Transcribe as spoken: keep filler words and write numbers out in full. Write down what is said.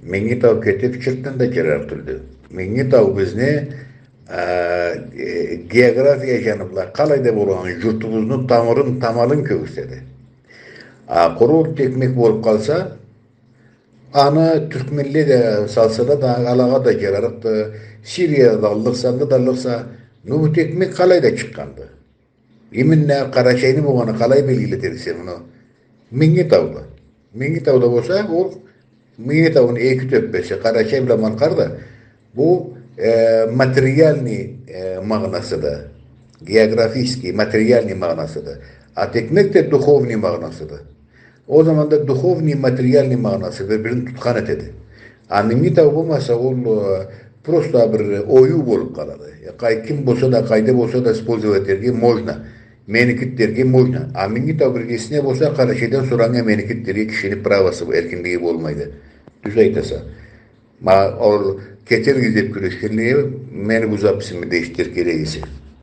Минги тау кетиб чыртдан да джыракъ тюлдю. Минги тау бизни, э, э, география джаны бла къалайда болгъан джуртубузну тамырын, тамалын кёргюзтеди. А къуру текмек болуб къалса, аны тюркменле да салсала да, алагъа да джарарыкъды, Сирияда да аллыкъса, анда да аллыкъса, ну бу текмек къалайда чыкъгъанды? Именно Къарачайны болгъаны къалай белгилетериксе муну? Минги тауда. Минги тауда болса, ол Минги тауну эки тёппеси, Къарачай бла Малкъар да, бу, э, материальный, э, магъанасыды. Географический, материальный магъанасыды. А текмек да духовный магъанасыды. Ол заманда духовный, материальный магъанасы бир-бирин тутхан этеди. А Минги тау болмаса, ол, э, просто бир оюу болуб къалады. Э, къай-, ким болса да, къайда болса да использовать этерге можно. Меникиди дерге можно. А Минги тау биргесине болса, Къарачайдан сора анга меникиди дерге кишини правосу, эркинлиги болмайды. Тюз айтаса. Ма ол кетерик деб кюрешгенлеге мени бу записими да эшитер керек эсе.